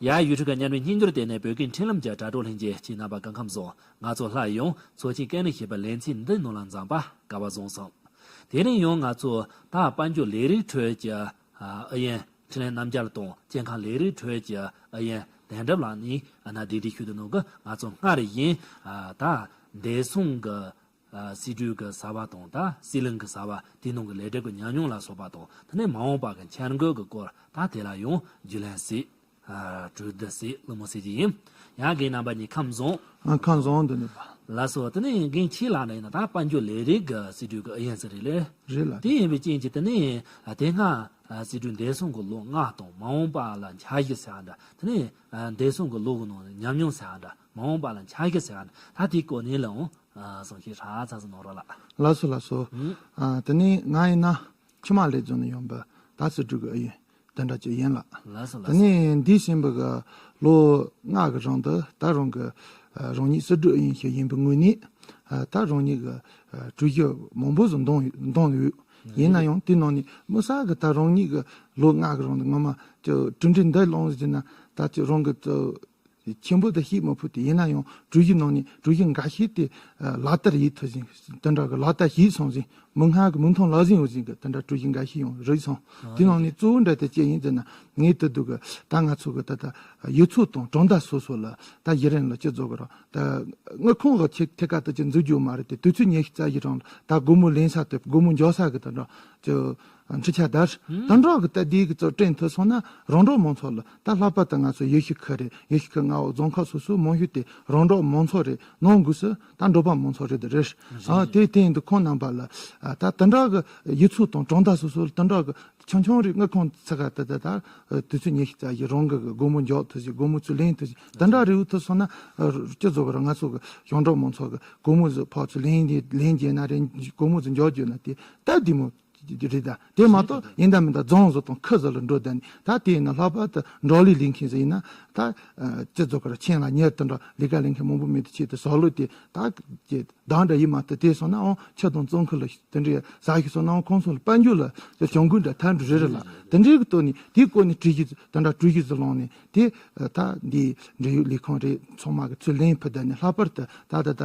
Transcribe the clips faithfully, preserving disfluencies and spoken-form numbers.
ཡ། ཡུ་ཊུབ་གི་སྙན་མའི་སྙིང་རྒྱུར་བལྟས་ནས་བོད་སྐད་འཕྲིན་ལམ་གྱི་དྲ་གྲོགས་ལྷན་རྒྱས་ཁྱེད་རྣམ་པ་སྐུ་ཁམས་བཟང་། ང་ཚོ་སླར་ཡང་ཚོགས་ཆེན་སྐབས་ནས་བཤད་པའི་ལེ་ཚན་འདི་ནང་ལ་འཛོམས་པ་དགའ་བ་བཟང་སོང་། དེ་རིང་ཡང་ང་ཚོ་ད་དཔལ་འབྱོར་ལས་རིགས་ཁྲོད་ཀྱི་ཨ་ཨུ་ཡོན་འཕྲིན་ལས་རྣམ་རྒྱལ་དང་སྐྱེ་ཁམས་ལས་རིགས་ཁྲོད་ཀྱི་ཨུ་ཡོན་དོན་གྲུབ་ལགས་ནས་ཨ་ན་དེ་འདྲའི་ཤུལ་དུ་ནང་གི་ང་ཚོ་སྔར་བཞིན་ཨ་ད་འདས་སོང་གི་ཨ་སྲིད་གྲོས་ཀྱི་གསར་བ་དང་ད་སྲིད་བློན་གྱི་གསར་བ་དེའི་ནང་གི་ལས་སྒྲུབ་ཀྱི་ཉམས་མྱོང་ལ་སོགས་པ་དང་དེ་ནས་མ་འོངས་པ་གི་འཆར་འགོད་ཀྱི་སྐོར་ད་དེ་ལ་ཡང་རྒྱུས་ལོན་བྱས། ཨ་གྲོས་བསྡུར་བྱས་ལུ་མོ་ཟེར་གྱི་ཡིན། ཡང་རྒན་རྣམ་པ་གཉིས་ཁམས་བཟང་། ཨ་ཁམས་བཟང་། འདི་ནི་པ། ལགས་སོ། དེ་ནས་རྒན་ཁྱེད་ལགས་ན་ཡིན་ན་ད་དཔལ་འབྱོར་ལས་རིགས་ཀྱི་སྲིད་གྲོས་ཀྱི་ཨུ་ཡོན་ཟེར་རེད་ལེ། རེད་ལགས། དེ་ཡིན་པའི་རྐྱེན་གྱིས་དེ་ནས་ཨ་དེ་སྔ་ཨ་སྲིད་གྲོས་འདས་སོང་གི་ལོ་ལྔ་དང་མ་འོངས་པ་ལ་འཆར་གཞི་ཟེར་བ་འདྲ། དེ་ནས་ཨ་འདས་སོང་གི་ལོ་གི་ནང་ཉམས་མྱོང་ཟེར་བ་འདྲ། མ་འོངས་པ་ལ་འཆར་གཞི་ཟེར་བ་འདྲ། ད་དེའི་སྐོར་ནས་ལ་འོང་ཨ་གསུང་བཤད་ཧྲ་ཚ་ཚ་གནང་རོགས་ལགས། ལགས་སོ་ལགས་སོ། ཨུ། ཨ་དེ་ནས་ང་ཡིན་ན་ཕྱི་མ་ལས་འཛོམས་ནས་ཡོང་པ་ད་སྲིད་གྲོས་ཀྱི་ཨུ་ཡོན་དེ་འདྲ་ཅིག་ཡིན་ལགས། ལགས་སོ་ལགས་སོ། དེ་ནས་འདས་ཟིན་པའི་གི་ལོ་ལྔ་གི་རིང་དུ་ད་རང་གི་ཨ་རང་ཉིད་སྲིད་གྲོས་ཨུ་ཡོན་ཞིག་ཡིན་པའི་ངོས་ནས་ཨ་ད་རང་ཉིད་ཀྱི་ཨ་གྲོས་གཞི་མང་པོ་ཟིག་འདོན་འདོན་ཡོད། ཡིན་ན་ཡང་དེ་ནང་ནས་དམིགས་བསལ་གྱི་ད་རང་ཉིད་ཀྱི་ལོ་ལྔ་གི་རིང་དུ་ངོ་མ་ཅིག་གྲུབ་འབྲས་འདི་ལོངས་ཟིན་ན་ད་ཅིག་རང་གི་ཅིག་ཆེན་པོ་དེ་ཤེས་མ་ཕོད་དེ། ཡིན་ན་ཡང་གྲོས་གཞི་ནང་ནས་གྲོས་གཞི་འགའ་ཤས་དེ་ཨ་ལག་བསྟར་ཡིད་ཐུབ་ཟིན། དེ་འདྲ་གི་ལག་བསྟར་བྱས་སོང་ཟིན། མིག་སྔར་གྱི་མིག་མཐོང་ལག་ཟིན་འོས་ཟིན་གྱི་དེ་འདྲ་གྲོས་གཞི་འགའ་ཤས་ཡང་རིག་སོང་། ཨ་དེ་ནང་ནས་གཙོ་བོ་འདྲ་དེ་ཅི་ཡིན་ཟེར་ན། ངས་དེ་དུས་གི་ད་ང་ཚོ་གི་ད་ད་ཡུལ་ཚོ་དང་གྲོང་རྡལ་སོ་སོ་ལ་ད་གཞི་རིམ་ལ་ཅི་བཟོ་གི་རོགས། ད་དངུལ་ཁང་གི་ཐད་ཐད་ཀ་དེ་ཅི་འཛུགས་རྒྱུ་མ་རེད་དེ། དུས་ཚོད་ཉི་ཤུ་རྩ་བཞི་རིང་ལ་ད་སྒོར་མོ་ལེན་ས་དེ་སྒོར་མོ་འཇོག་ས་གི་དེ་འདྲ་ཅི་འཕྲུལ་ཆས་དར། ད་འགྲོ་གི་ད་དེའི་གི་ཚོ་བསྐྲུན་ཐུབ་སོང་ན་རོང་འབྲོག་མང་ཚོགས་ལ། ད་ལྷག་པར་དུ་ང་ཚོ་ཡུལ་ཤུལ་ཁུལ་རེད། ཡུལ་ཤུལ་ཁུལ་མངའ་འོག་རྫོང་ཁག་སོ་སོའི་མང་ཤོས་དེ་རོང་འབྲོག་མང་ཚོགས་རེད། ནང་སྒོས་སུ་ད་འབྲོག་པ་མང་ཚོགས་རེད་དེ་རེད། ཨ་དེ་དེ་ཡིན་དུས་ཁོང་རྣམ་པ་ལ་ཨ་ད་དེ་འདྲ་གི་ཡུལ་ཚོ་དང་གྲོང་རྡལ་སོ་སོ་ལ་དེ་འདྲ་གི་ཆུང་ཆུང་རེད། དངུལ་ཁང་ཚ་ག་ད་ད་ད་དུས་ཚོད་ཉི་ཤུ་རྩ་བཞི་རང་གི་སྒོར་མོ་འཇོག་ཐུབ་ཞིག་སྒོར་མོ་ཚུར་ལེན་ཐུབ་ཞིག་དེ་འདྲ་རེ་བོ་ཐུབ་སོང་ན་ཨ་སྤྱི་ཚོགས་ཀྱི་ང་ཚོ་གི་ཞིང་འབྲོག་མང་ཚོགས་ཀྱི་སྒོར་མོ་ཚུར་ཕར་ཚུར་ལེན་ལེན་རྒྱུ་ན་རེད། སྒོར་མོ་ཚུར་འཇོག་རྒྱུ་ན་དེ་སྟབས་བདེ་མོ་རེད། ད་དེ་མ་གཏོགས་ཡིན་ད་མིན་ད་རྫོང་ཟིག་དང་ཁུལ་ཟིག་ལ་འགྲོ་བསྡད་ནས། ད་དེ་ཡིན་ན་ལྷག་པར་དུ་འབྲོག་ལས་ལས་མཁན་ཟིག་ཡིན་ན་ད་ཨ་སྤྱི་ཚོགས་ཀྱི་ཁྱིམ་ལ་ཉལ་དུ་འགྲོ་ལས་ཀ་ལས་མཁན་མང་པོ་མེད་དུ་ཆེད་དུ་ཟོག་ལུག་དེ་ད་ཀྱེ་བདག་འདྲ་ཡིན་མ་ཐུབ། དེ་སོང་ན་འོང་ཆུ་དང་གཙང་ཁུལ་ལ་དེ་འདྲའི་ཟ་ཞིག་སོང་ན་འོང་ཁོང་ཚོ་ལ་དཔལ་འབྱོར་ལ་ཞོན་ཀུན་འདྲ་ཐལ་འགྲོ་རེ་རེ་ལ། དེ་འདྲའི་གི་ཐོག་ནས་དེའི་སྐོར་ནས་གྲོས་གཞི་དེ་འདྲ་གྲོས་གཞི་ཟིག་བླངས་ནས་དེ་ད་འདི་འབྲེལ་ཡོད་ལས་ཁུངས་རེད། ཚང་མ་གི་ཚུར་ལན་ཕུལ་བསྡད་ནས། ལྷག་པར་དུ་ད་ད་ད་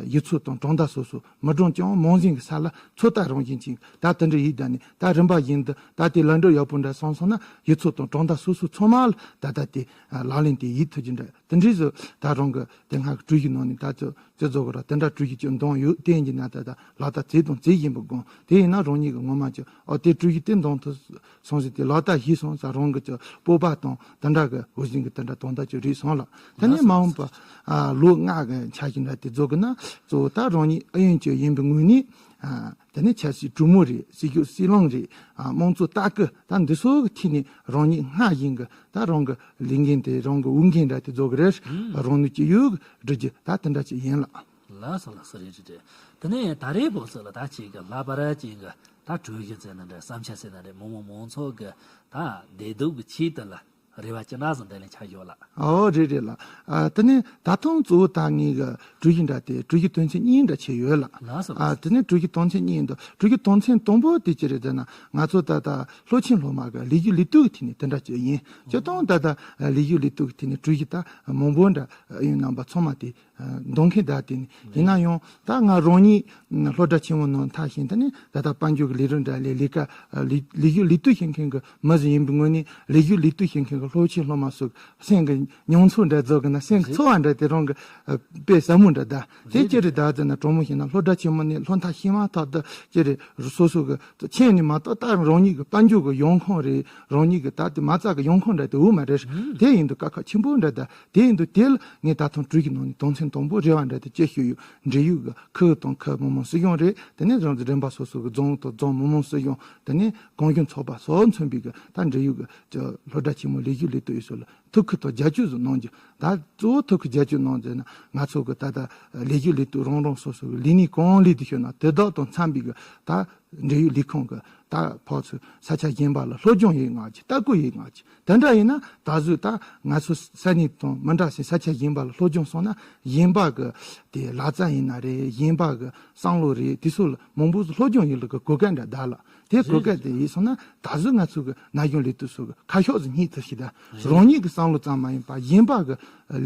ཡུལ་ཚོ་དང་གྲོང་རྡལ་སོ་སོ་མི་གྲངས་ཅུང་མང་ཟིན་གི་ས་ལ་ཚོད་ལྟ་རང་བཞིན་ཅན་ད་དེ་འདྲ་ཡིན་བསྡད་ནས། ད་རིམ་པ་བཞིན་དུ་ད་དེ་ལམ་འགྲོ་ཡག་པོ་འདྲ་སོང་སོང་ན་ཡུལ་ཚོ་དང་གྲོང་རྡལ་སོ་སོ་ཚང་མ་ལ་ད་ད་དེ་ལག་ལེན་དེ་ཡིད་ཐུབ་ཀྱི་འདྲ། དེ་འདྲའི་བཟོ་ད་རང་གི་དེ་སྔ་གི་གྲོས་གཞི་ནང་ནས་ད་ཅི་ཅི་བཟོ་གི་ར། དེ་འདྲ་གྲོས་གཞི་ཅིག་འདོན་ཡོད། དེ་ཡིན་གྱི་ན་ད་ད་ལག་བསྟར་བྱས་དང་བྱེད་བཞིན་པའི་སྒང་དེ་ཡིན་ན་རང་ཉིད་ཀྱི་ངོ་མ་ཅིག་ཨོ་དེ་གྲོས་གཞི་དེ་འདོན་ཐུབ་སོང་ཟིག་དེ་ལག་བསྟར་བྱས་སོང་ཟེར་རང་གི་ཅིག་སྤོབས་པ་དང་དེ་འདྲ་གི་འུ་བཞིན་གྱི་དེ་འདྲ་དོན་དག་ཅིག་རེད་སོང་ལགས། དེ་ནས་མ་འོངས་པ་ཨ་ལོ་ལྔ་གི་འཆར་གཞི་འདྲ་དེ་བཟོ་གི་ན་གཙོ་བོ་ད་རང་ཉིད་ཨུ་ཡོན་ཅིག་ཡིན་པའི་ངོས་ནས་ཨ་དེ་ནས་ཆབ་སྲིད་གྲོས་མོལ་རེད། སྲིད་ཇུས་སྲིད་བློན་རེད། ཨ་དམངས་གཙོ་ལྟ་སྐུལ་ད་འདི་ཚོ་གི་ཐད་ནས་རང་ཉིད་སྔར་བཞིན་གྱི་ད་རང་གི་ལས་འགན་དེ་རང་གི་འོས་འགན་འདྲ་དེ་བཟོ་གི་རེད། ཨུམ། རང་ནུས་ཅི་ཡོད་གི་སྒྲུབ་རྒྱུ་ད་དེ་འདྲ་ཅིག་ཡིན་ལགས། ལགས་སོ་ལགས་སོ། རེད་རེད་རེད། དེ་ནས་ད་རེས་བོད་ས་ལ་ད་ཅིག་གི་ལྷག་པར་ཅིག་གི་ད་གྲོས་གཞི་ཟེར་ན་འདྲ། བསམ་འཆར་ཟེར་ན་འདྲ། མི་མང་མང་ཚོགས་གི་ད་བདེ་སྡུག་གི་ཆེད་དུ་ལ་རེ་བ་ཅི་འདྲ་ཟིག་འདི་ལས་འཆར་ཡོད་ལགས། ཨོ་རེད་རེད་ལགས། ཨ་དེ་ནས་ད་ཐེངས་གཙོ་བོ་ད་ངེད་གི་གྲོས་གཞི་འདྲ་དེ་གྲོས་གཞི་དོན་ཚན་གཉིས་འདྲ་ཆེ་ཡོད་ལགས། ལགས་སོ་ལགས་སོ། ཨ་དེ་ནས་གྲོས་གཞི་དོན་ཚན་གཉིས་འདུག་གྲོས་གཞི་དོན་ཚན་དང་པོ་དེ་ཅི་རེད་ཟེར་ན། ང་ཚོ་ད་ལྟ་སློབ་ཆེན་སློབ་མ་གི་ལས་ཞུགས་ལས་གཏོད་ཀྱི་ཐད་ནས་དེ་འདྲ་ཅིག་ཡིན། སྤྱིར་བཏང་ད་ལྟ་ལས་ཞུགས་ལས་གཏོད་ཀྱི་ཐད་ནས་གྲོས་གཞི་ད་མང་པོ་འདྲ་ཨུ་ཡོན་རྣམ་པ་ཚང་མ་དེ་འདོན་མཁན་ད་དེ་ནས། ཡིན་ན་ཡང་ད་ང་རང་ཉིད་སློབ་གྲྭ་ཆེན་མོ་ནང་མཐར་ཕྱིན། དེ་ནས་ད་ལྟ་དཔལ་འབྱོར་གྱི་ལས་རིགས་འདྲ་ལས་ལས་ཀ་ལས་ལས་ཞུགས་ལས་གཏོད་བྱེད་མཁན་གྱི་མི་ཟིག་ཡིན་པའི་ངོས་ནས། ལས་ཞུགས་ལས་གཏོད་བྱེད་མཁན་གྱི་སློབ་ཆེན་སློབ་མ་ཚོ་སེམས་ཀྱི་མྱོང་ཚོར་འདྲ་བཟོ་གི་ན། སེམས་ཀྱི་རེད། ཚོར་བ་འདྲ་དེ་རང་གི་ཨ་དཔེ་ཟབ་མོ་འདྲ་གདའ། དེ་རེད་ཅི་རེད་རེད། ད་ཟེར་ན་དྲང་མོ་བཤད་ན་སློབ་གྲྭ་ཆེན་མོ་ནས་སློབ་མཐར་ཕྱིན་མ་ཐག་ཏུ་ཅི་རེད་སོ་སོ་གི་ཁྱིམ་ནས་མ་གཏོགས་ད་རང་ཉིད་ཀྱི་དཔལ་འབྱོར་གྱི་ཡོང་ཁུངས་རེད། རང་ཉིད་ཀྱི་ད་དེ་མ་རྩ་གི་ཡོང་ཁུངས་འདྲ་དེ་ཡོད་མ་རེད། ཨུམ། དེ་ཡིན་དུས་དཀའ་ཁག་ཆེན་པོ་འདྲ་གདའ། དེ་ཡིན་དུས་དེ་ལ་ངས་ད་ཐེངས་གྲོས་གཞི་ནང་ནས་དོན་ཚན་དང་པོ་རེ་བ་འདྲ་དེ་ཅི་ཞུས་ཡོད། འབྲེལ་ཡོད་ཀྱི་ཁུལ་དང་ཁུལ་མི་དམངས་སྲིད་གཞུང་རེད། དེ་ནས་རང་རིམ་པ་སོ་སོ་གི་རྫོང་དང་རྫོང་མི་དམངས་སྲིད་གཞུང་། དེ་ནས་གོང་ཞུ་ཚོགས་པ་སོགས་མཚོན་པའི་གི་ད་འབྲེལ་ཡོད་ཀྱི་ཅི་སློབ་གྲྭ་ཆེན་མོ་ལས་ཞུགས་ལས་གཏོད་ཡོད་སོགས་ལ་ཐུགས་ཁུར་དང་རྒྱབ་སྐྱོར་ཟིག་གནང་རྒྱུ། ད་གཙོ་བོ་ཐུགས་ཁུར་རྒྱབ་སྐྱོར་གནང་ཟེར་ན། ང་ཚོ་གི་ད་ལྟ་ལས་ཞུགས་ལས་གཏོད་རང་རང་སོ་སོ་གི་ལས་གནས་གང་ལས་དུ་ཤོད་ན་དེ་དག་དང་འཚམ་པའི་གི་ད་འབྲེལ་ཡོད་ལས་ཁུངས་གི་ད་ཕར་ཚུར་ས་ཆ་གཞན་པ་ལ་སློབ་སྦྱོང་ཡེད་མངགས་རྒྱུ། ལྟ་སྐུལ་ཡེད་མངགས་རྒྱུ། དེ་འདྲ་ཡིན་ན་ད་གཟོད་ད་ང་ཚོ་ས་གནས་དང་མི་འདྲ་སའི་ས་ཆ་གཞན་པ་ལ་སློབ་སྦྱོང་སོང་ན་གཞན་པ་གི་དེ་ལག་རྩལ་ཡིན་ན་རེད། གཞན་པ་གི་བསམ་བློ་རེད། དེ་ཚོ་ལ་མང་པོ་ཟིག་སློབ་སྦྱོང་ཡེད་ལ་གི་གོ་སྐབས་འདྲ་གདའ་ལགས། དེ་གོ་སྐབས་དེ་ཡིན་སོང་ན་ད་གཟོད་ང་ཚོ་གི་ན་གཞོན་ལས་དོན་སོགས་ཀྱི་ཁ་ཕྱོགས་སུ་སྙེག་ཐུབ་ཤིག་ད། རང་ཉིད་ཀྱི་བསམ་བློ་ཙམ་མ་ཡིན་པར་གཞན་པ་གི་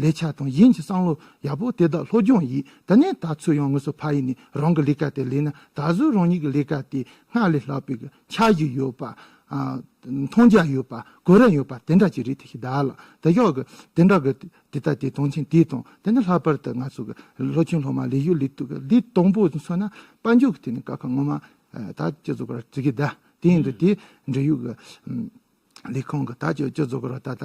ལས་འཆར་དང་གཞན་གྱི་བསམ་བློ་ཡག་པོ་དེ་དག་སློབ་སྦྱོང་ཡིས་དེ་ནས་ད་ཚུར་ཡང་ང་ཚོ་ཕ་ཡུལ་ནས་རང་གི་ལས་ཀ་དེ་ལས་ན་ད་གཟོད་རང་ཉིད་ཀྱི་ལས་ཀ་དེ་སྔར་ལས་ལྷག་པའི་གི་འཆར་གཞི་ཡོད་པ། མཐོང་རྒྱ་ཡོད་པ་གོ་རིམ་ཡོད་པ་དེ་འདྲ་ཅིག་རེད་དེ་ཤི་ད་ལ་དེ་ཡོག་གི་དེ་འདྲ་གི་དེ་ལྟ་དེ་དོན་ཆེན་དེ་དང་དེ་ནི་ལྷག་པར་དུ་ང་ཚོ་གི་སློབ་ཆེན་སློབ་མ་ལས་ཞུགས་ལས་དུ་གི་ལས་དང་པོ་མཚོན་ན་དཔལ་འབྱོར་གི་དེ་ནི་ཀ་ཁ་ངོ་མ་ད་ཅི་ཚོ་གི་ར་ཙི་གི་ད་དེ་ཡིན་དུ་དེ་འབྲེལ་ཡོད་གི་ལས་ཁུངས་ཀྱི་ད་ཅི་ཅི་བཟོ་གི་ར་ད་ད་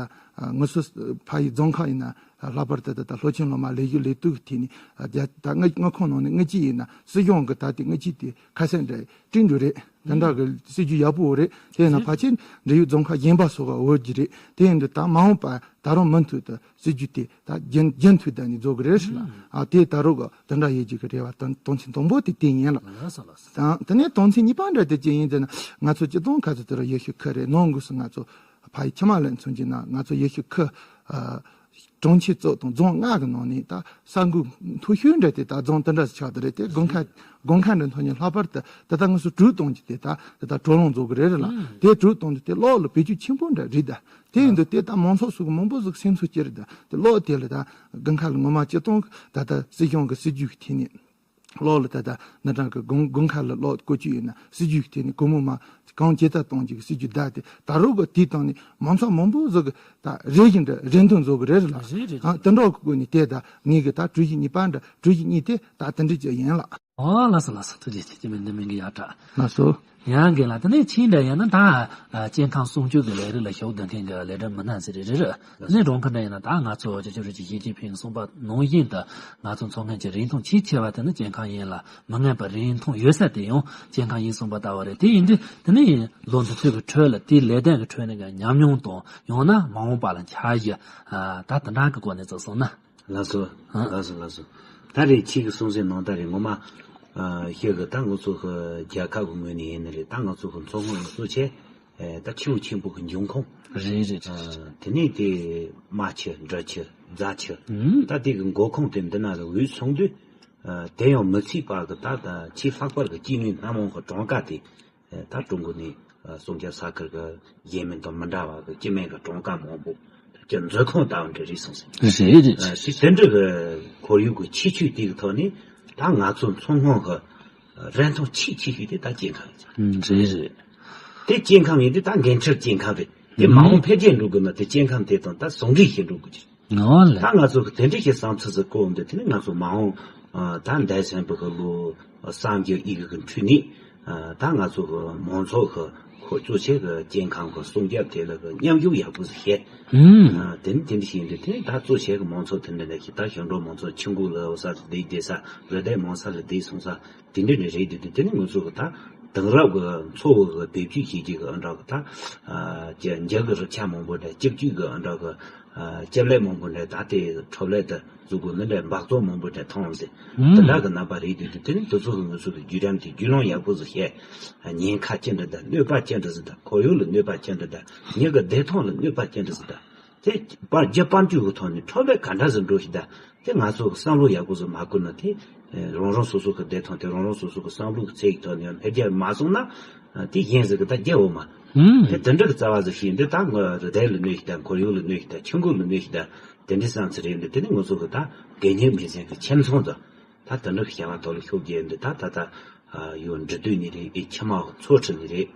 ངུ་སུ་ཕ་ཡི་རྫོང་ཁག་ཡིན་ན་ལྷག་པར་དུ་ད་ད་སློབ་ཆེན་སློབ་མ་ལས་ཞུགས་ལས་གཏུག་གི་ཐད་ནས་ད་དངུལ་དངུལ་ཁང་ནང་ནས་དངུལ་ཆད་ཡིན་ན་སྲིད་གཞུང་གི་ད་དེ་དངུལ་ཆད་དེ་ཁ་གསལ་འདྲ་སྤྲིན་འགྲོ་རེད། དེ་འདྲ་གི་སྲིད་ཇུས་ཡག་པོ་རེད། དེ་ཡིན་ན་ཕལ་ཆེར་འབྲེལ་ཡོད་རྫོང་ཁག་གཞན་པ་སོགས་ཀ་འོས་ཀྱི་རེད། དེ་ཡིན་དུས་ད་མ་འོངས་པ་ད་རུང་མུ་མཐུད་དུ་སྲིད་ཇུས་དེ་ད་རྒྱུན་རྒྱུན་མཐུད་ད་ནས་བཟོ་གི་རེད་ལ། ཨ་དེ་ད་རུང་གི་དེ་འདྲ་ཡོད་ཀྱི་གི་རེད་བ། དོན་དོན་ཚན་དང་པོ་དེ་དེ་ཡིན་ལ། ལགས་སོ་ལགས་སོ། དང་དེ་ནས་དོན་ཚན་གཉིས་པ་འདྲ་དེ་ཅི་ཡིན་ཟེར་ན་ང་ཚོ་སྤྱི་བཏང་ག་ཚོད་དེ་རུ་ཡོད་ཤོད་ཁུལ་རེད། ནང་སྒོས་སུ་ང་ཚོ་ཕ་ཡི་ཁྱིམ་མ་ལ་མཚོན་གྱི་ན་ང་ཚོ་ཡོད་ཤོད་ཁུལ་ཨ་གྲོང་ཁྱེར་གཙོ་དང་རྫོང་ལྔ་གི་ནང་ནས་ད་ས་འགུལ་མཐོ་ཤོས་འདྲ་དེ་ད་རྫོང་དེ་འདྲ་ཆགས་དེ་རེད། དེ་དགོན་ཁ་དགོན་ཁ་འདྲ་ཐོག་ནས་ལྷག་པར་དུ་ད་ལྟ་ང་ཚོ་གྲོས་གཏོང་གྱི་དེ་ད་ད་ལྟ་གྲོ་ལོང་བཟོ་གི་རེད་རེད་ལ། དེ་གྲོས་གཏོང་དུས་དེ་གློག་ལ་བེད་སྤྱོད་ཆེན་པོ་འདྲ་རེད་ད། དེ་ཡིན་དུས་དེ་ད་མང་ཚོགས་སུ་གི་མང་པོ་ཟིག་སེམས་ཚོར་སྐྱེ་རེད་ད། དེ་གློག་དེ་ལ་ད་དགོན་ཁ་ལ་ངོ་མ་སྤྱི་བཏང་ད་ལྟ་སྲིད་གཞུང་གི་སྲིད་ཇུས་ཀྱི་ཐད་ནས་གློག་ལ་ད་ལྟ་ན་གྲངས་ཀྱི་དགོན་དགོན་ཁ་ལ་གློག་བཀོལ་སྤྱོད་ཡོད་ན་སྲིད་ཇུས་ཀྱི་ཐད་ནས་སྒོར་མོ་མ་གང་ཇི་ལྟར་གཏོང་རྒྱུ་གི་སྲིད་ཇུས་བདའ་སྟེ་ད་རུང་གི་དེའི་སྟེང་ནས་མང་ཚོགས་མང་པོ་ཟིག་གི་ད་རེ་བཞིན་དུ་རེ་འདུན་བཟོ་གི་རེད་རེད་ལ། རེད་རེད་ཨ་རེད། དེ་འདྲ་གི་སྒོ་ནས་དེ་ད་ངེད་ཀྱི་ད་གྲོས་གཞི་གཉིས་པ་འདྲ་གྲོས་གཞི་གཉིས་དེ་ད་དེ་འདྲ་ཅིག་ཡིན་ལ། ཨོ་ལགས་སོ་ལགས་སོ། ཐུགས་རྗེ་ཆེ། ཅི་མིན་འདི་མིན་གི་ཡག་དྲག་ལགས་སོ། ཡང་གི་ལ་དེ་ནས་ཕྱིན་འདྲ་ཡང་ན་ད་ཨ་སྐྱེ་ཁམས་སྲུང་སྐྱོབ་ཀྱི་ལས་རིགས་ལ་ཞུགས་བསྡད་མཁན་གྱི་ལས་སྒྲུབ་མི་སྣ་ཟེར་རེ་རེ་རེ་དེ་ནས་རོང་ཁ་འདྲ་ཡང་ན་ད་ང་ཚོ་སྤྱི་ཁྱབ་རེད་ཅེས་ཞི་ཅིན་ཕིང་གསུངས་པ་ནང་བཞིན་དུ་ང་ཚོ་འཚོ་མཁན་གྱི་རིན་ཐང་ཆེས་ཆེ་བ་དེ་ནི་སྐྱེ་ཁམས་ཡིན་ལ། མི་ངན་པ་རིན་ཐང་ཡོད་ས་དེ་ཡང་སྐྱེ་ཁམས་ཡིན་གསུངས་པ་ལྟ་བུ་རེད། དེ་ཡིན་དུས་དེ་ནས་ལོ་འདི་ཚོའི་གི་ཁྲོད་ལ་དེའི་ལས་དོན་གི་ཁྲོད་ནས་གི་ཉམས་མྱོང་དང་ཡང་ན་མ་འོངས་པ་ལ་འཆར་གཞི་ད་དེ་འདྲ་གི་སྐོར་ནས་ཙམ་གསུངས་ན། ལགས་སོ། ཨ། ལགས་སོ་ལགས་སོ། ད་རེས་ཁྱེད་ཀྱི་གསུང་སའི་ནང་ད་རེས་ངོ་མ་ཨ་ཤེས་གི་ད་ང་ཚོ་གི་རྒྱལ་ཁབ་གི་ངོས་ནས་ཡིན་ནི་རེད། ད་ང་ཚོ་གི་མཚོ་སྔོན་གཙོ་ཆེ་ཨེ་ད་ཆེ་བ་ཆེན་པོ་གི་འབྱུང་ཁུངས་རེད་རེད་རེད། ཨ་དེ་ནས་དེ་རྨ་ཆུ་འབྲི་ཆུ་རྫ་ཆུ་ཨུམ་ད་དེ་གི་མགོ་ཁུངས་དེ་འདི་ན་ལ་འོས་སོང་དུས་ཨ་དེ་ཡང་མི་ཚད་པ་གི་ད་ད་ཆེས་ལྷག་པར་གི་སྐྱེ་དངོས་སྣ་མང་གི་གྲངས་ཀ་དེ་ད་ཀྲུང་གོ་ནས་སྲུང་སྐྱོབ་ས་ཁུལ་གྱི་གཞན་མི་དང་མི་འདྲ་བ་གི་སྤྱི་སྨན་གྱི་གྲངས་ཀ་མང་པོ་ཀྱི་མཛོད་ཁང་ལྟ་བུ་འདྲ་རེད་སོང་ཟིན། རེད་རེད། དེ་དེ་འདྲ་གི་ཁོར་ཡུག་གི་ཁྱད་ཆོས་དེ་གི་ཐོག་ནས་ད་ང་ཚོ་མཚོ་སྔོན་གྱི་རིན་ཐང་ཆེས་ཆེ་ཤོས་དེ་ད་སྐྱེ་ཁམས་ཡིན། རེད་རེད། དེ་སྐྱེ་ཁམས་ཡིན་དུས་ད་འགན་འཁྲི་སྐྱེ་ཁམས་རེད། དེ་མ་འོངས་འཕེལ་རྒྱས་འགྲོ་དགོས་ན་དེ་སྐྱེ་ཁམས་དེ་དང་ད་ཟུང་འབྲེལ་བྱེད་འགྲོ་དགོས་ཀྱི་རེད། ངོ་ལ། ད་ང་ཚོ་གི་དེ་འདྲ་ཞིག་བསམ་ཚུལ་ཟིག་བཀོད་འདི་དེ་ནི་ང་ཚོ་མ་འོངས་ཨ་ད་འདས་ཟིན་པའི་གི་ལོ་གསུམ་བརྒྱ་ཨི་གི་གི་འཕྲོས་ནས་ཨ་ད་ང་ཚོ་གི་མང་ཚོགས་གི་ཁོ་གཙོ་ཆེ་གི་སྐྱེ་ཁམས་གི་སྲུང་སྐྱོབ་དེ་ལ་གི་མཉམ་ཞུགས་ཡག་པོ་ཟིག་བྱས། ཨུམ། ཨ་དེ་ནི་དེ་འདྲ་ཞིག་འདི་དེ་ནི་ད་གཙོ་ཆེ་གི་མང་ཚོགས་དེ་འདྲ་ནས་ཞིག་ད་ཞིང་འབྲོག་མང་ཚོགས་ཆུ་འགོ་ལ་འོ་ས་ལ་བསྡད་བསྡད་ས་རི་དྭགས་མང་ས་ལ་བསྡད་སོང་ས། དེ་འདྲ་ནི་རེད། དེ་དེ་དེ་ནི་ང་ཚོ་གི་ད་དེང་རབས་ཀྱི་འཚོ་བ་གི་བེད་སྤྱོད་བྱེད་རྒྱུ་གི་ཨ་འདྲ་གི་ད་ཨ་རྒྱ་རྒྱ་གི་རིག་ཆ་མང་པོ་འདྲ་སྐྱབས་བཅོལ་གི་ཨ་འདྲ་གི་ཨ་སྐྱབས་ལས་མང་པོ་འདྲ་ད་ལྟའི་འཕྲོ་ལས་དུ་བཟོ་དགོས་ནི་འདྲ་འབག་བཙོག་མང་པོ་འདྲ་མཐོང་ཟིན། ཨུམ། དེ་འདྲ་གི་རྣམ་པ་རེད། དེ་དེ་དེ་ནི་དེ་ཚོ་གི་ང་ཚོ་གི་བརྒྱུད་རིམ་དེ་བརྒྱུད་ལམ་ཡག་པོ་ཟིག་བཤད། ཉེན་ཁ་ཅི་འདྲ་དང་གནོད་པ་ཅི་འདྲ་ཟིག་དང་ཁོར་ཡུག་ལ་གནོད་པ་ཅི་འདྲ་དང་མྱི་གི་བདེ་ཐང་ལ་གནོད་པ་ཅི་འདྲ་ཟིག་དང་། དེ་པར་རྒྱ་པར་འཇུག་གི་ཐོག་ནས་འཕྲོ་ལས་ག་འདྲ་ཟིག་འགྲོ་ཞིག་ད། དེ་ང་ཚོ་གི་བསམ་བློ་ཡག་པོ་ཟིག་མ་བསྐུར་ན་དེ་རང་རང་སོ་སོ་གི་བདེ་ཐང་དེ་རང་རང་སོ་སོ་གི་བསམ་བློ་གི་ཚད་ཀྱི་ཐོག་ནས་འཕེལ་རྒྱས་མ་སོང་ན་དེ་གཞན་ཟིག་གི་ད་རྒྱལ་འོ་མ། ཧུམ། དེ་དེ་འདྲ་གི་རྩ་བ་ཟིག་ཤེས་འདི་ད་ང་རི་དྭགས་ལ་གནོད་ཞིག་ད་ཁོར་ཡུག་ལ་གནོད་ཞིག་ད་ཆུ་འགོ་ལ་གནོད་ཞིག་ད་དེ་འདྲའི་བསམ་ཚུལ་རེད། འདི་དེ་ནི་ང་ཚོ་གི་ད་གད་སྙིགས་མེད་མཁན་གི་ཁྱིམ་ཚང་ད་ད་དེ་འདྲ་གི་བྱ་བ་ཐོག་ལ་ཤུགས་རྒྱས་འདི་ད་ད་ད་ཡོད་འབྲི་དུས་ནི་རེད། ཨེ་ཁྱིམ་མ་ཚོ་ཁྲིད་ནི་རེད།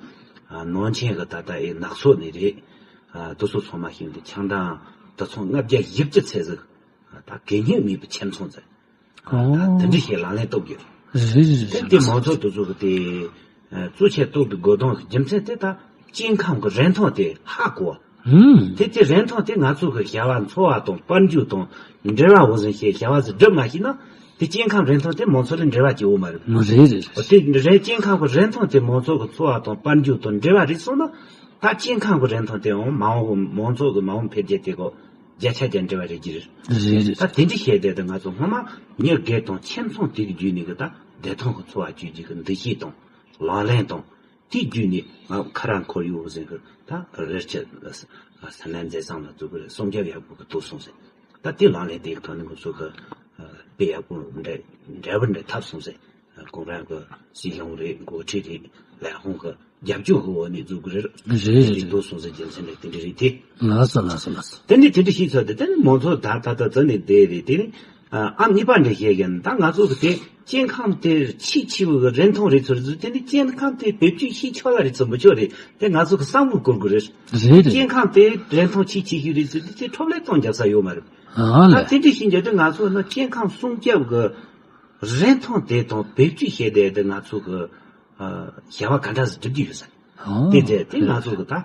ནང་ཆེན་གི་ད་ད་ཨེ་ནགས་ཚོ་ནི་རེད། ཨ་དེ་ཚོ་ཚང་མ་ཤིང་དུ་ཆང་དང་དུད་ཚང་ལྔ་བརྒྱ་བཞི་བཅུ་ཚད་ཟིག་ད་གད་སྙིགས་མེད་པའི་ཁྱིམ་ཚང་ཟིག་ཨོ། ད་དེ་འདྲ་ཞིག་ལག་ལེན་གཏོང་རྒྱུ་རེད། རེད་རེད་རེད། དེ་དེ་མང་ཚོགས་དེ་ཚོ་གི་དེ་ཨ་གཙོ་ཆེ་གཏོང་དུ་དགོས་དོན་གི་རྒྱུ་མཚན་དེ་ད་སྐྱེ་ཁམས་གི་རིན་ཐང་དེ་ཧ་གོ་བ། ཧུམ། དེ་དེ་རིན་ཐང་དེ་ང་ཚོ་གི་བྱ་བ་འཚོ་བ་དང་དཔལ་འབྱོར་དང་འབྲེལ་བ་འོ་ཟིན་བྱས་བྱ་བ་ཟིག་སྒྲུབ་མ་ཤེས་ན་དེ་སྐྱེ་ཁམས་རིན་ཐང་དེ་མང་ཚོགས་ལ་འབྲེལ་བ་སྐྱེ་འོ་མ་རེད། རེད་རེད། དེ་རེད། སྐྱེ་ཁམས་གི་རིན་ཐང་དེ་མང་ཚོགས་གི་འཚོ་བ་དང་དཔལ་འབྱོར་དང་འབྲེལ་བ་རེད་སོང་ན། ད་སྐྱེ་ཁམས་ཀྱི་རིན་ཐང་དེའང་མ་འོངས་མང་ཚོགས་ཀྱི་མ་འོངས་འཕེལ་རྒྱས་དེ་གོ་བརྒྱ་ཆ་བརྒྱ་འབྲེལ་བ་རེད་ཀྱི་རེད། རེད་རེད། ད་དེ་འདྲ་བཤད་བསྡད་དུས་ང་ཚོ་སྔོན་མ་མྱི་སྒེར་དང་ཁྱིམ་ཚང་དེ་གི་བརྒྱུད་ནས་གི་ད་བདེ་ཐང་གི་འཚོ་བ་སྐྱེལ་རྒྱུ་གི་འདུ་ཤེས་དང་ལག་ལེན་དང་དེ་བརྒྱུད་ནས་ང་ཁ་ར་ཁོར་ཡུག་ཟེར་གི་ད་རི་སྐྱེས་ས་གནས་མཛེས་བཟང་ལ་འཛུགས་གི་རེད། སྲུང་སྐྱོབ་ཡག་པོ་གི་ཐུབ་སོང་ཟེར། ད་དེ་ལག་ལེན་དེ་གི་ཐོག་ནས་ང་ཚོ་གི་དཔེ་ཡག་པོ་འདྲ་འབྲས་བུ་འདྲ་ཐོབ་སོང་ཟེར། གུང་རབས་ཀྱི་སྲིད་གཞུང་རེད། འགོ་ཁྲིད་རེད། ལས་ཁུངས་ཀྱི་ རྒྱབ་སྐྱོར་གྱི་འོག་ནས་བཟོ་དགོས་རེད། རེད་རེད། དེ་འདུག་སོང་ཟེར། རྒྱུ་མཚན་ནི་དེ་འདྲ་རེད་དེ། ལགས་སོ་ལགས་སོ་ལགས་སོ། དེ་ནས་དེ་འདྲ་ཞིག་ཚོ་དེ་དེ་ནི་མང་ཚོགས་ད་ད་ད་ཙི་ནས་བསྡད་རེད། དེ་ནི་ཨ་གཉིས་པ་འདྲ་བཤད་ཡིན། ད་ང་ཚོ་གི་དེ་སྐྱེ་ཁམས་དེ་ཆེས་ཆེ་བའི་རིན་ཐང་རེད་ཚོད་རེད། དེ་ནི་སྐྱེ་ཁམས་དེ་བེད་སྤྱོད་བྱེད་ཆོག་ལ་རེད་ཚོད་མི་ཆོག་རེད། དེ་ང་ཚོ་གི་བསམ་བློ་འཁོར་དགོས་རེད། རེད་རེད། སྐྱེ་ཁམས་དེ་རིན་ཐང་ཆེས་ཆེ་ཤོས་རེད་ཚོད། དེ་དེ་འཕྲོ་བརླག་གཏོང་རྒྱབ་ས་ཡོད་མ་རེད། ཨ་ད་ལས། དེ་འདྲ་ཞིག་འཇོག་དུས་ང་ཚོ་ནི་སྐྱེ་ཁམས་སྲུང་སྐྱོབ་གི་རིན་ཐང་དེ་དང་བེད་སྤྱོད་བྱས་ཏེ་དེ་ང་ཚོ་གི་ཨ་བྱ་བ་ག་འདྲ་ཞིག་སྒྲུབ་ཀྱི་ཡོད་ས་རེད། ཨོ། དེ་དེ་དེ་ང་ཚོ་གི་ད་ཨ་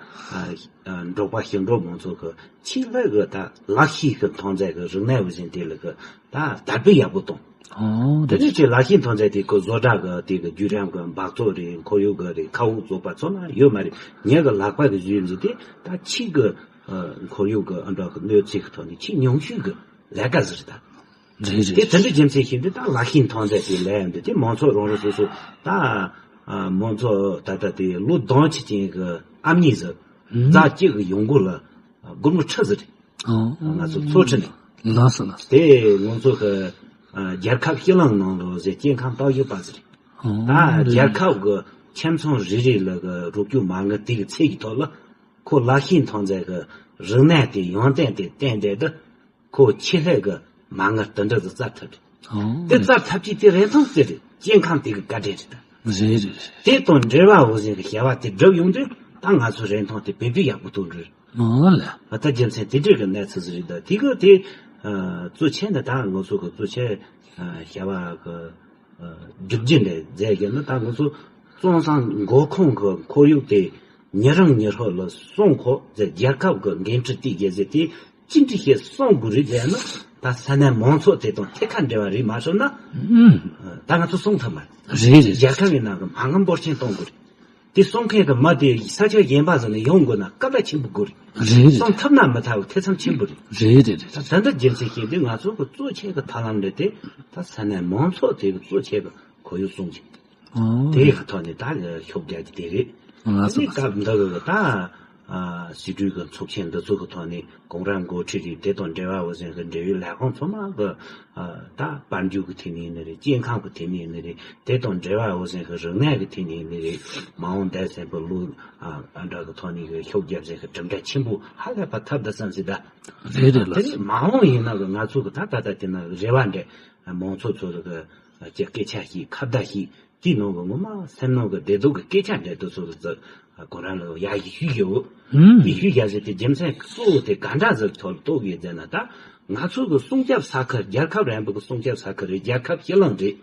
ཨ་འབྲོག་པ་ཞིང་འབྲོག་མང་ཚོགས་གི་ཆེད་ལས་གི་ད་ལག་ཤེས་གི་ཐོན་རྫས་གི་རིག་གནས་འོས་ཤིང་དེ་ལ་གི་ད་དར་སྤེལ་ཡག་པོ་གཏོང་། ཨོ། དེ་དེ་ནས་ཀྱི་ལག་ཤེས་ཐོན་རྫས་དེ་གི་བཟོ་གྲྭ་གི་དེ་གི་བརྒྱུད་རིམ་གི་འབག་བཙོག་རེད། ཁོར་ཡུག་གི་རེད། མཁའ་དབུགས་བཙོག་པ་ཚོ་ན་ཡོད་མ་རེད། ངས་གི་ལག་པ་གི་བཟོས་མཛད་དེ་ད་ཕྱིས་གི་ཨ་ཁོར་ཡུག་གི་ཨ་འདྲ་གི་གནོད་འཚེ་གི་ཐོག་ནས་ཆེས་ཉུང་ཤོས་གི་ལས་ཀ་ཟིག་རེད་ད། རེད་རེད། དེ་དེ་འདྲ་རྒྱུ་མཚན་ཞིག་འདི་ད་ལག་ཤེས་ཐོན་རྫས་དེ་ལས་འདི་དེ་མང་ཚོགས་རང་རང་སོ་སོ་ད་ཨ་མང་ཚོགས་ད་ལྟ་དེ་ལོ་དོན་ཆེ་ཅན་གི་ཨ་མྱེས་ཟིག་ཨུམ། རྫ་སྐྱེ་གི་ཡོང་སྒོ་ལ་སྒོར་མོ་ཁྲི་ཟིག་རེད། ཨོ། ང་ཚོ་ཚོ་ཁྲི་ནས། ལགས་སོ་ལགས་སོ། དེ་ང་ཚོ་གི་ཨ་རྒྱལ་ཁབ་ཕྱི་གླིང་ནང་ལོ་ཟེར་སྐྱེ་ཁམས་རྟག་ཞིབ་པ་ཟིག་རེད། ཨོ། ད་རེད། རྒྱལ་ཁབ་གི་ཁྱིམ་ཚང་རེ་རེ་ལ་གི་རོགས་སྐྱོར་མ་དངུལ་དེ་གི་ཚད་ཀྱི་ཐོག་ལ་ཁོ་ལག་ཤེས་ཐོན་རྫས་གི་རིག་གནས་དེ་ཡོན་ཏན་དེ་བསྟན་བསྡད་དུས། ཁོ་ཆེད་ལས་གི་མ་དངུལ་དེ་འདྲ་ཟིག་བཙལ་ཐུབ་རེད། ཨོ། དེ་བཙལ་ཐབས་ཀྱི་དེ་རིན་ཐང་དེ་རེད། སྐྱེ་ཁམས་དེ་གི་བཀའ་དྲིན་རེད་ད། རེད་རེད་རེད། དེ་དང་འབྲེལ་བ་འོ་ཟིན་གི་བྱ་བ་དེ་སྒྲུབ་ཡོང་དུས་ད་ང་ཚོ་རིན་ཐང་དེ་བེད་སྤྱོད་ཡག་པོ་གཏོང་དགོས་རེད། ཨོ་ལ། ཨ་ད་རྒྱུ་མཚན་དེ་འདྲ་གི་གནས་ཚུལ་ཟིག་རེད་ད། དེ་གི་དེ་ཨ་གཙོ་ཆེ་འདི་ད་ང་ཚོ་གི་གཙོ་ཆེ་ཨ་བྱ་བ་གི་ཨ་སྒྲུབ་རྒྱུ་འདྲ་མཛད་རྒྱུ་ནི་ད་ང་ཚོ་བཙོན་སྲུང་མགོ་ཁུངས་གི་ཁོར་ཡུག་དེ་ཉི་རང་ཉི་ཧྲོ་ལ་སྲུང་དགོས་ཟེར་རྒྱལ་ཁབ་གི་འགན་འཁྲི་དེ་རྒྱལ་ཟེར་དེ། ཅི་འདྲ་ཞིག་སྲུང་དགོས་རེད་ཟེར་ན། ད་ས་གནས་མང་ཚོགས་དེ་དང་ཐད་ཀར་འབྲེལ་བ་རེད་མ་སོང་ན། ཨུམ། ད་ང་ཚོ་སྲུང་ཐུབ་མ་རེད། རེད་རེད། རྒྱལ་ཁབ་ཡིན་ན་གི་མ་དངུལ་འབོར་ཆེན་གཏོང་དགོས་རེད། དེ་སྲུང་མཁན་གི་མི་དེ་ས་ཆ་གཞན་པ་ཟིག་ནས་ཡོང་དགོས་ན་སྐབས་ལ་ཆེན་པོ་དགོས་རེད། རེད་རེད། སྲུང་ཐུབ་ན་མི་ཐུབ་ཐེ་ཚོམ་ཆེན་པོ་རེད། རེད་རེད་རེད། ད་ད་འདི་རྒྱུ་མཚན་བཤད་དུས་ང་ཚོ་གི་གཙོ་ཆེ་གི་ཐབས་ལམ་འདི་དེ་ད་ས་གནས་མང་ཚོགས་དེ་གི་གཙོ་ཆེ་གི་ཁོར་ཡུག་སྲུང་རྒྱུ། ཨོ། དེའི་ཁ་ཐོག་ནས་ད་ཤུགས་རྒྱག་རྒྱུ་དེ་རེད། ང་ཚོ་དེ་སྐབས་འདི་གི་ད་ཨ་སྲིད་གྲོས་ཀྱི་ཚོགས་ཆེན་འདི་ཚོ་གི་ཐོག་ནས་གོང་རིམ་འགོ་ཁྲིད་ཀྱིས་དེ་དང་འབྲེལ་བ་འོ་ཟིན་གི་འབྲེལ་ཡོད་ལས་ཁུངས་ཚང་མ་གི་ཨ་ད་དཔལ་འབྱོར་གི་ཐད་ནས་ཡིན་ནི་རེད། སྐྱེ་ཁམས་གི་ཐད་ནས་ཡིན་ནི་རེད། དེ་དང་འབྲེལ་བ་འོ་ཟིན་གི་རིག་གནས་གི་ཐད་ནས་ཡིན་ནི་རེད། མ་འོངས་འདས་ཟིན་པའི་ལོ་ཨ་ཨ་འདྲ་གི་ཐོག་ནས་གི་ཤུགས་རྒྱབ་ཟིན་གི་གྲུབ་འབྲས་ཆེན་པོ་ཧ་ལས་པ་ཐོབ་འདུག་བསམ་སྲིད་ད། རེད་རེད་ལགས། དེ་ནས་མ་འོངས་ཡིན་ན་གི་ང་ཚོ་གི་ད་ད་ལྟ་དེ་ན་རེ་བ་འདྲ་མང་ཚོགས་ཚོ་ལ་གི་ཀྱི་སྐད་ཆ་ཞིག་ཁ་བརྡ་ཞིག་དེའི་ནང་གི་ངོ་མ་སེམས་ནང་གི་བདེ་སྡུག་གི་སྐད་ཆ་འདྲ་དེ་ཚོ་ལ་ཁོ་རང་ལ་ཡ་ཡི་ཤུ་ཡོད། ཧུམ། ཡི་ཤུ་ཡ་ཟེར་དེ་རྒྱུ་མཚན་གཙོ་བོ་དེ་ག་འདྲ་ཟིག་ཐོག་ལ་གཏོགས་ཡོད་ཟེར་ན། ད་ང་ཚོ་གི་སྲུང་སྐྱོབ་ས་ཁུལ་རྒྱལ་ཁབ་རིམ་པ་གི་སྲུང་སྐྱོབ་ས་ཁུལ་རེད། རྒྱལ་ཁབ་ཕྱི་གླིང་རེད།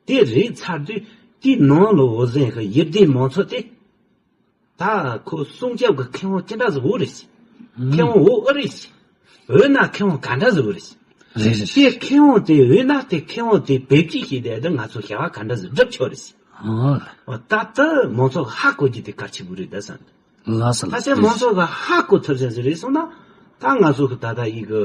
དེ་རེད་ཚར་དུས་དེའི་ནང་ལ་འོ་ཟིན་གི་ཡུལ་སྡེ་མང་ཚོགས་དེ། ད་ཁོ་སྲུང་སྐྱོབ་ཀྱི་ཁེ་དབང་ཅི་འདྲ་ཟིག་འོ་རེད་ཟེར། ཁེ་དབང་འོ་ཨེ་རེད་ཟེར། འོ་ན་ཁེ་དབང་ག་འདྲ་ཟིག་འོ་རེད་ཟེར། རེད་རེད། དེ་ཁེ་དབང་དེ་འོ་ན་དེ་ཁེ་དབང་དེ་བེད་སྤྱོད་བྱས་ཏེ་ང་ཚོ་བྱ་བ་ག་འདྲ་ཟིག་སྒྲུབ་ཆོག་རེད་ཟེར། ཨོ། ད་ལྟ་མང་ཚོགས་ཧ་གོ་རྒྱུ་དེ་གལ་ཆེན་པོ་རེད་ད་བསམ། ལགས་སོ་ད་ལགས་སོ། ལྟ་མང་ཚོགས་ཀྱིས་ཧ་གོ་ཐུབ་ཟིན་ཟིན་རེད་སོང་ན། ད་ང་ཚོ་གི་ད་ལྟ་ཡི་གི་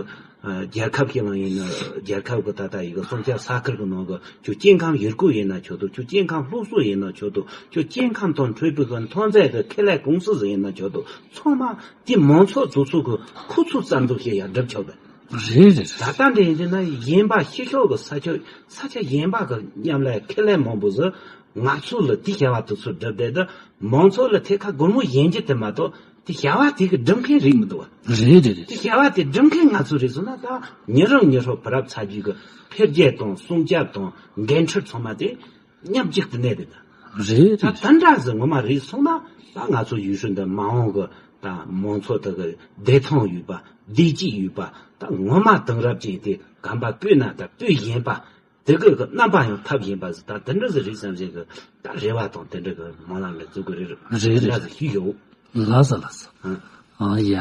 ཨ་རྒྱལ་ཁབ་ཀྱི་ནང་ཡིན་ན་རྒྱལ་ཁབ་ཀྱི་ད་ལྟ་ཡི་གི་སྲུང་སྐྱོབ་ས་ཁུལ་གྱི་ནང་གི་ཁྱོད་སྐྱེ་ཁམས་ཡུལ་སྐོར་ཡིན་ན་ཆོག་འདུག་ཁྱོད་སྐྱེ་ཁམས་སློབ་གསོ་ཡིན་ན་ཆོག་འདུག་ཁྱོད་སྐྱེ་ཁམས་དང་འཕྲོད་པའི་གི་ཐོན་རྫས་ཀྱི་ཁེ་ལས་ཀུང་སི་ཟིག་ཡིན་ན་ཆོག་འདུག་ཚང་མ་དེ་མང་ཚོགས་དེ་ཚོ་གི་ཁོ་ཚོ་རྩ་འཛུགས་བྱེད་ཡ་སྒྲུབ་ཆོག་གི། རེད་རེད། ད་ལྟ་འདྲ་ཡིན་དུས་ན་གཞན་པ་ཕྱི་ཕྱོགས་ཀྱི་ས་ཆ་ས་ཆ་གཞན་པ་གི་མཉམ་ལས་ཁེ་ལས་མང་པོ་ཟིག་ང་ཚོ་ལ་དེ་བྱ་བ་དེ་ཚོ་སྒྲུབ་བསྡད་དུས་མང་ཚོགས་ལ་ཐད་ཀར་སྒོར་མོ་གཞན་གྱི་དེ་མ་གཏོགས་དེ་བྱ་བ་དེ་གི་སྒྲུབ་མཁན་རིགས་མི་འདུག་བ། རེད་རེད་རེད། དེ་བྱ་བ་དེ་སྒྲུབ་མཁན་ང་ཚོ་རེད་སོང་ན། ད་ཉི་རང་ཉི་ཧྲོ་བུ་རབས་ཚ་རྒྱུད་ཀྱི་འཕེལ་རྒྱས་དང་སྲུང་སྐྱོབ་དང་འགན་འཁྲི་ཚང་མ་དེ་མཉམ་གཅིག་ཏུ་གནས་རེད་ད། རེད་ད་རེད། དེ་འདྲ་ཟིག་ངོ་མ་རེད་སོང་ན། ད་ང་ཚོ་ཡུལ་ཤུལ་འདི་མ་འོངས་གི་ད་མང་ཚོགས་དག་གི་བདེ་ཐང་ཡོད་པ། བདེ་སྐྱིད་ཡོད་པ། ད་ངོ་མ་དེང་རབས་ཅན་དེ་གམ་པ་སྤོས་ན་ད་སྤོས་བཞིན་པ། དེ་གི་གི་རྣམ་པ་ཡང་ཐོབ་བཞིན་པ་ཟིག་ད་དེ་འདྲ་ཟིག་རེད་བསམ་བཞིན་གི་ད་རེ་བ་དང་དེ་འདྲ་གི་སྨོན་ལམ་ལ་འཛུགས་གི་རེད། རེད་རེད། དེ་འདྲ་ཟིག་ཞུས་ཡོད། ལགས་སོ་ལགས་སོ། ཨང་། ཨང་ཡ།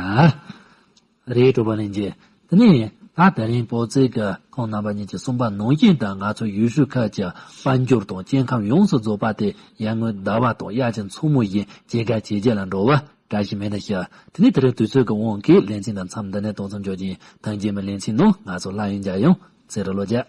རེད། གྲོགས་པོ་ལྷན་རྒྱས། དེ་ནས་ད་དེ་རིང་བོད་ཚེས་ཀྱི་ཁོང་རྣམ་པ་གཉིས་ཀྱིས་གསུངས་པ་ནང་བཞིན་དུ་ང་ཚོ་ཡུལ་ཤུལ་ཁག་གི་དཔལ་འབྱོར་དང་སྐྱེ་ཁམས་ཡོངས་སུ་རྫོགས་པ་དེ་ཡར་ངོའི་ཟླ་བ་དང་དབྱར་གྱི་མཚོ་མོ་བཞིན་སྐྱེད་ཀ་བྱེད་རྒྱུ་ལ་འགྲོ་བ་བཀྲ་ཤིས་མེད་ན་ཤི། དེ་ནས་དེ་རིང་དུས་ཚོད་ཀྱི་དབང་གིས་ལེ་ཚན་དང་མཚམས་འདི་ནས་གཏོང་མཚམས་འཇོག་རྒྱུ་ཡིན། ཐེངས་རྗེས་མའི་ལེ་ཚན་ནང་ང་ཚོ་སླར་ཡང་མཇལ་ཡོང་། ཚེ་རིང་ལོ་བརྒྱ།